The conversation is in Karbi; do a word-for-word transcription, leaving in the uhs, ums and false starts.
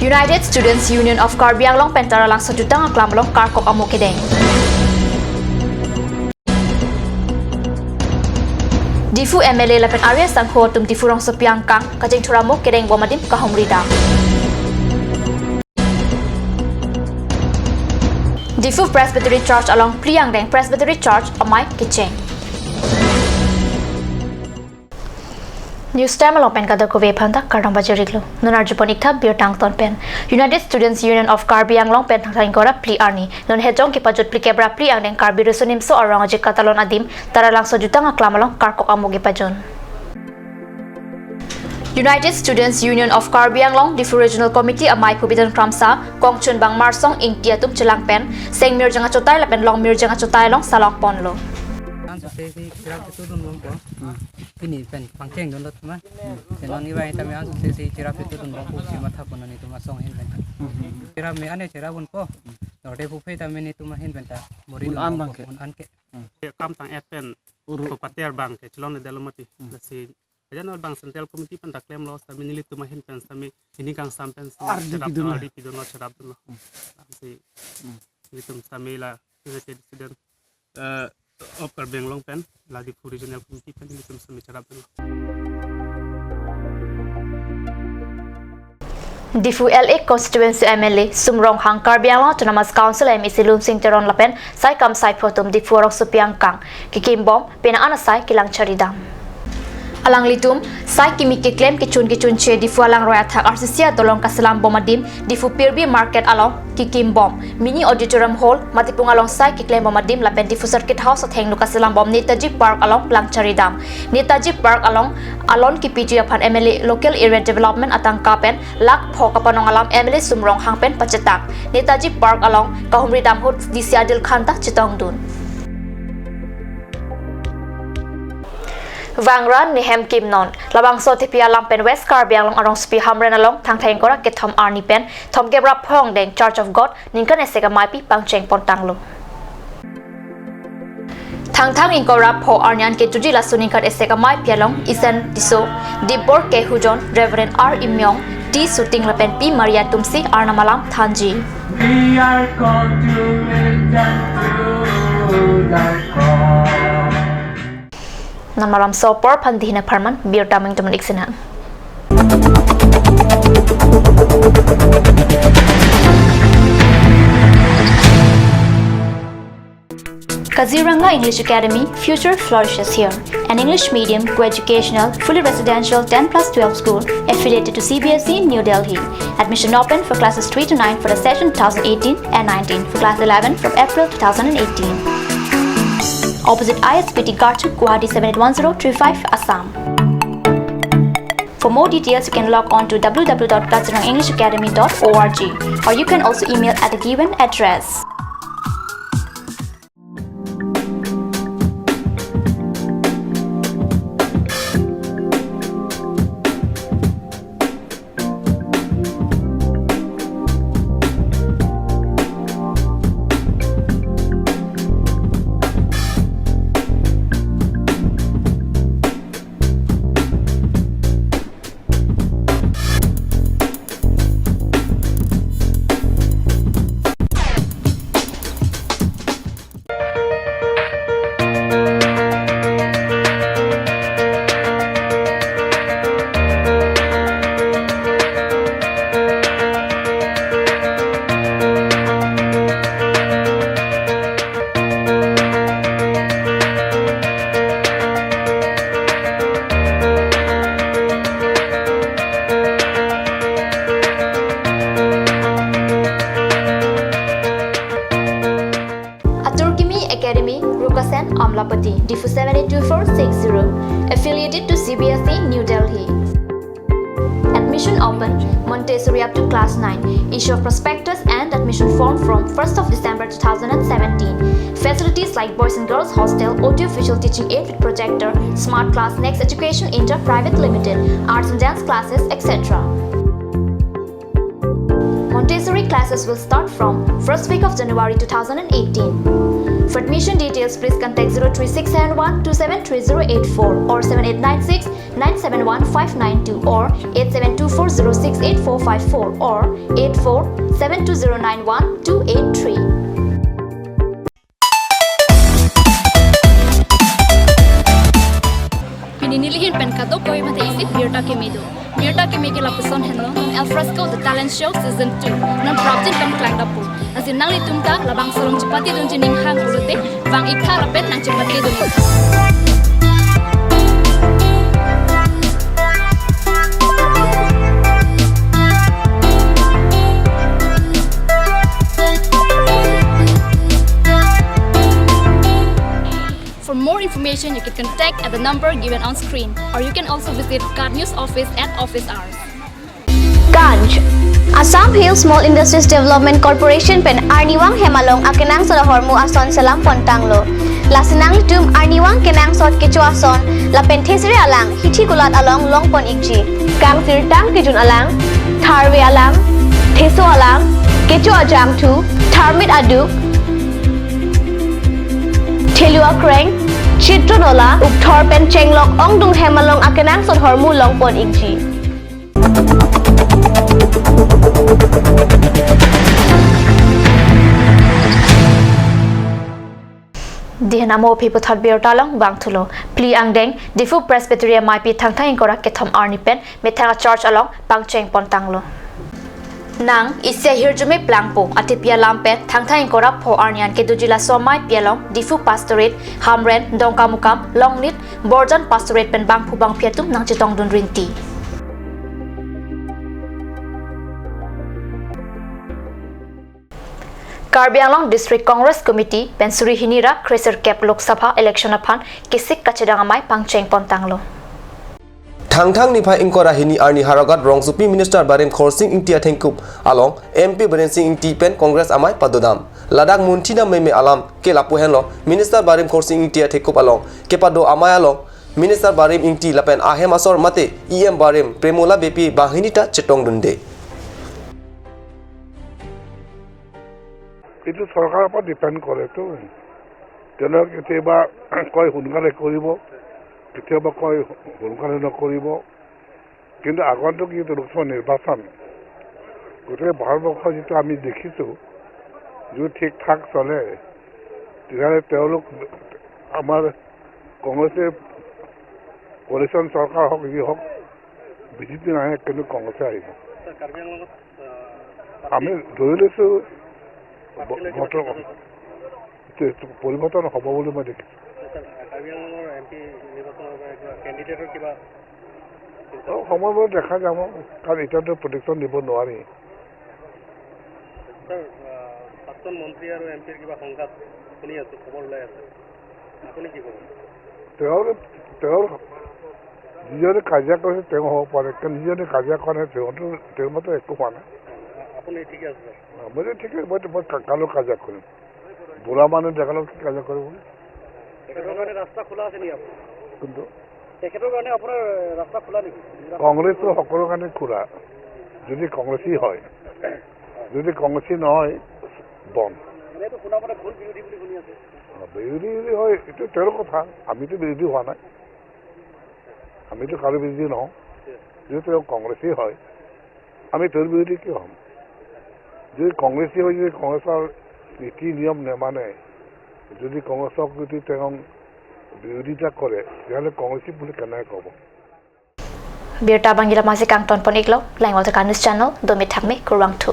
United Students Union of Karbi Anglong pen Taralangso jutang aklam along karkok amo kedeng. Diphu M L A lapen Arya Sangho atum Diphu rongsopi angkang kachingthur amo kedeng bom adim kahumri dam. Diphu Presbytery Church along phli angdeng Presbytery Church amei kecheng. News time along pen kadokave aphanta kardom pajir-iklo. Non arjupon-iktha birta angton pen. United Students Union of Karbi Anglong pen Thangthang ingkoi ra phli arni non Hejong kepajut phlikep ra phli angdeng Karbi Riso Nimso Arong Ajik Katalon adim Taralangso jutang aklam along karkok amo kepajun. United Students Union of Karbi Anglong Diphu Regional Committee amei Phubitan Kramsa, kongchunbang Marsong Ingti atum chelang pen seng mirjang achotai lapen long mirjang achotai along salok ponlo. An sosesi cherap ketu dun bompo. Pini pen pangcheng dunlo tuma. Senang ibai tame an sosesi cherap ketu dun bompo si matha pon nelitum asong ahin pen. Cherap me ane cherap bompo. Lorde puphe tame nelitum ahin pen ta. Morin un an bompo, bangke. Un an ke. Kam tang-et pen uru. Ko pater bangke chelongledetlo mati. Hmm. Lasi ajan or bang Central Committee pen ta klemlo, sami nelitum ahin pen sami hini kangsam pen sami R D P cherap dunlo. R D P dunlo, cherap dunlo. Hmm. Lasi Hmm. nelitum sami la United Student, eh, of Karbi Anglong pen, la Diphu Regional Committee pen nelitum sami cherap dunlo. Diphu L A constituency M L A Sum Ronghang, Karbi Anglong Autonomous Council M A C Lunsing Teron lapen saikam saipho atum Diphu rongsopi angkang kekim bom penang an asai kelang charidam. Alanglitum sai kimi keklem kechun kechunche Diphu alangroi athak R C C adolong kaselam bom adim Diphu Pirbi Market along kekim bom, Mini Auditorium Hall, Matipung along sai keklem bom adim lapen Diphu Circuit House athengno kaselam bom Netaji Park along lang charidam. Netaji Park along alon kepiji aphan M L A Local Area Development atangka pen lakh pho kapanong alam M L A Sum Ronghang pen pachetak. Netaji Park along kahumri dam ahut D C Adil Khan ta chetongdun. Vangra nehem kimnon. Labangso athepi alam pen West Karbi Anglong arongsopi Hamren along Thangthang ingkoi ra kethom arni pen thomkep ra pho angdeng Church of God ningkan esek ameipi pangcheng pontanglo. Thangthang ingkoi ra pho arni an kejuji laso ningkan esek ameipi along Isen Tisso, Dipbor K Hujon, Reverend R Imyong, T Suting lapen P Maria atumsi Arnam alam thanji. We are called to live and to love God. Non malom so apor aphan dihina pharman, birta aming teman iksinhan. Kaziranga English Academy, future flourishes here. An English medium, co-educational, fully residential ten plus twelve school affiliated to C B S E New Delhi. Admission open for classes three to nine for the session two thousand eighteen and nineteen, for class eleven from April two thousand eighteen. Opposite I S B T Garchuk, Guwahati seven eight one zero three five, Assam. For more details, you can log on to W W W dot kaziranga english academy dot org, or you can also email at the given address. Atur Kimi Academy, Rukasen, Amlapati, Diphu seven eight two four six zero. Affiliated to C B S E, New Delhi. Admission open, Montessori up to class nine. Issue of prospectus and admission form from first of December two thousand and seventeen. Facilities like boys and girls hostel, audio visual teaching aid with projector, smart class, next education, inter private limited, arts and dance classes, et cetera. Montessori classes will start from first week of January two thousand and eighteen. For admission details, please contact zero three six seven one two seven three zero eight four or seven eight nine six nine seven one five nine two or eight seven two four zero six eight four five four or eight four seven two zero nine one two eight three. Pini nelihin pen kadokave mate isi birta keme do. Birta keme ke lapuson henlo, Al Fresco The Talent Show Season two. Non prapjin pangklang dapo. Lasi nanglitum ta labangso along chepatedunji ning hang pulote, vang-ik tha lapen nangchepatedun. For more information, you can contact at the number given on screen, or you can also visit Kaac News Office at office hours. Kaac, Assam Hill Small Industries Development Corporation pen arnivang hem along akenangsot ahormu ason selam pontanglo. Lasi nanglitum arnivang kenangsot kecho ason lapen thesere alang hithi kulat along longpon-ikji. Kangsirtang kejun alang, tharve alang, theso alang, kecho ajangthu, tharmit aduk, thelu akreng, chitronola, ukthor pen chenglok ongdung hem along akenangsot ahormu longpon-ikji. Dihen amo aphi puthot birta along vangthulo. Phli angdeng, Diphu Presbytery ameipi Thangthang ingkoi ra kethom arni pen methang a-church along pangcheng pontanglo. Nang isi ahirjume plangpo atepi alam pen Thangthang ingkoi ra pho arni an kedoji laso ameipi along Diphu Pastorate, Hamren, Dongkamukam, Longnit, Borjan Pastorate pen bangphu bangphi atum nangchetongdun rinti. Karbi Anglong District Congress Committee pen suri hini ra kresirkep Lok Sabha election aphan kesik kachedang amei pangcheng pontanglo. Thangthang niphai ingkoi ra hini arni Howraghat rongsopi Minister barim Khorsing Engti athengkup along M P Biren Sing Engti pen Congress amei padodam. Ladak munthi dam meme alam ke lapu henlo Minister barim Khorsing Engti athengkup along kepado amei along Minister barim Engti lapen ahem asor mate E M barim Premola Beypi banghini ta chetongdunde. এইটো চৰকাৰৰ ওপৰত ডিপেণ্ড কৰে তো। তেওঁলোকে কেতিয়াবা কয় সোনকালে কৰিব, কেতিয়াবা কয় সোনকালে নকৰিব। কিন্তু আগন্তুক যিটো লোকসভা নিৰ্বাচন, গোটেই ভাৰতবৰ্ষত যিটো আমি দেখিছোঁ, যিটো ঠিক ঠাক চলে, তেতিয়াহ'লে তেওঁলোক, আমাৰ কংগ্ৰেছে কোৱালিশ্যন চৰকাৰ হওক, যি হওক, বিজেপি নাহে, কিন্তু কংগ্ৰেছে আহিব। ছাৰ, কাৰ্বি আংলঙত, আহ, আমি ধৰি লৈছোঁ, পাৰ্টি লৈ কিবা বৰ্তমান পৰিৱৰ্তন হ'ব বুলি মই দেখিছোঁ। ছাৰ, কাৰ্বি আংলঙৰ এম পি নিৰ্বাচনৰ বাবে কিবা কেণ্ডিডেটৰ কিবা চিন্তা? অ, সময়মতে দেখা যাব, কাৰণ এতিয়াতো প্ৰেডিকশ্যন দিব নোৱাৰি। ছাৰ, আহ, প্ৰাক্তন মন্ত্ৰী আৰু এম পিৰ কিবা সংঘাত শুনি আছোঁ, খবৰ ওলাই আছে, আপুনি কি ক'ব? তেওঁৰ, তেওঁৰ যিজনে কাজিয়া কৰিছে তেওঁ হ'ব পাৰে, কিন্তু যিজনে কাজিয়া কৰা নাই তেওঁতো, তেওঁৰ মতে একো হোৱা নাই। আ-, আপুনি ঠিকে আছে, ছাৰ? অ, মই যে ঠিকে, মই, মই কা-, কাৰ লগত কাজিয়া কৰিম? বুঢ়া মানুহ ডেকা লগত কি কাজিয়া কৰিব? তেখেতৰ কাৰণে ৰাস্তা খোলা আছে নেকি আপোনাৰ? কোনটো? তেখেতৰ কাৰণে আপোনাৰ ৰাস্তা খোলা নেকি? কংগ্ৰেছৰ সকলো কাৰণে খোলা, যদি কংগ্ৰেছী হয়। যদি কংগ্ৰেছী নহয়, বন্ধ। মানে এইটো শুনা মতে ভুল বিৰোধী বুলি শুনি আছোঁ। অ, বিৰোধী যদি হয়, এইটো তেওঁৰ কথা, আমিতো বিৰোধী হোৱা নাই, আমিতো কাৰো বিৰোধী নহওঁ। যদি তেওঁ কংগ্ৰেছী হয়, আমি তেওঁৰ বিৰোধী কিয় হ'ম? যদি কংগ্ৰেছী হৈ যদি কংগ্ৰেছৰ নীতি নিয়ম নেমানে, যদি কংগ্ৰেছক যদি তেওঁ বিৰোধিতা কৰে, তেতিয়াহ'লে কংগ্ৰেছী বুলি কেনেকৈ ক'ব? Birta abang ila masih kangton pon-iklo, lain wal tekan news channel, domi thakmi kurvangthu.